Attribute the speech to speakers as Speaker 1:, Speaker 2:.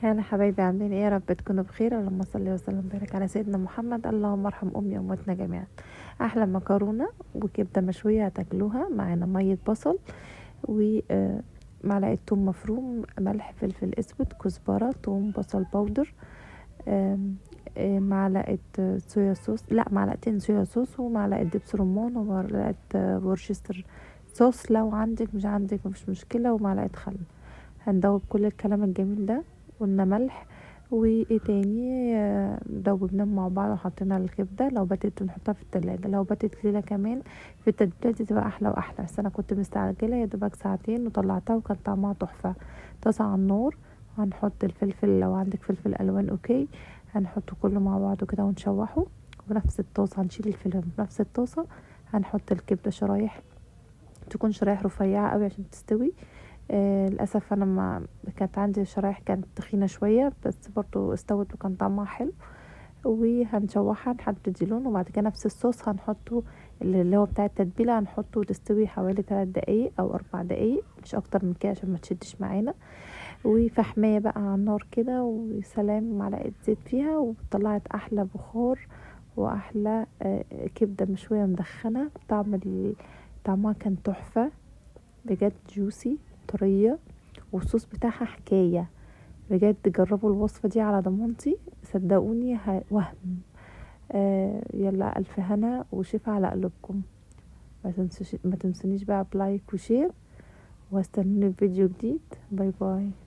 Speaker 1: هلا حبايبي، عاملين ايه؟ يا رب تكونوا بخير. اللهم صل وسلم وبارك على سيدنا محمد. اللهم ارحم امي وامواتنا جميعا. احلى مكرونه وكبده مشوية هتاكلوها معانا مية بصل ومعلقة توم مفروم، ملح، فلفل اسود، كزبره، توم، بصل powder، آم، آم، معلقه صويا صوص، لا معلقتين صويا صوص، ومعلقة دبس رمان، ومعلقة Worcester sauce لو عندك، مش عندك مفيش مشكله، ومعلقة خل. هندوب كل الكلام الجميل ده، قلنا ملح وايه تاني، دوبناهم مع بعض وحطينا الكبده. لو باتت نحطها في التلاجة، لو باتت ليلة كمان في التتبيله دي تبقى احلى واحلى، بس انا كنت مستعجلة يا دوبك ساعتين وطلعتها وكان طعمها تحفة. طاسه على النار، وهنحط الفلفل، لو عندك فلفل الوان okay، هنحطه كله مع بعضه كده ونشوحه. ونفس الطاسه هنشيل الفلفل، في نفس الطاسه هنحط الكبده شرايح، تكون شرايح رفيعة قوي عشان تستوي. للاسف انا ما كانت عندي شرايح، كانت تخينة شوية، بس برضو استوت وكان طعمها حلو. وهنشوحها لحد تدي لون، وبعد كده نفس الصوص هنحطه اللي هو بتاع التتبيله، هنحطه وتستوي حوالي 3 دقايق او 4 دقايق، مش اكتر من كده عشان ما تشدش معانا. وفحمية بقى على النار كده، وسلام، معلقه زيت فيها، وطلعت احلى بخار واحلى كبده مشوية مدخنه. طعمها كان تحفة بجد، juicy طرية، والصوص بتاعها حكاية بجد. جربوا الوصفة دي على ضمانتي، صدقوني وهم. يلا ألف هنا وشفا على قلوبكم. ما تنسونيش بقى ب like و share، واستنوني في فيديو جديد. bye bye.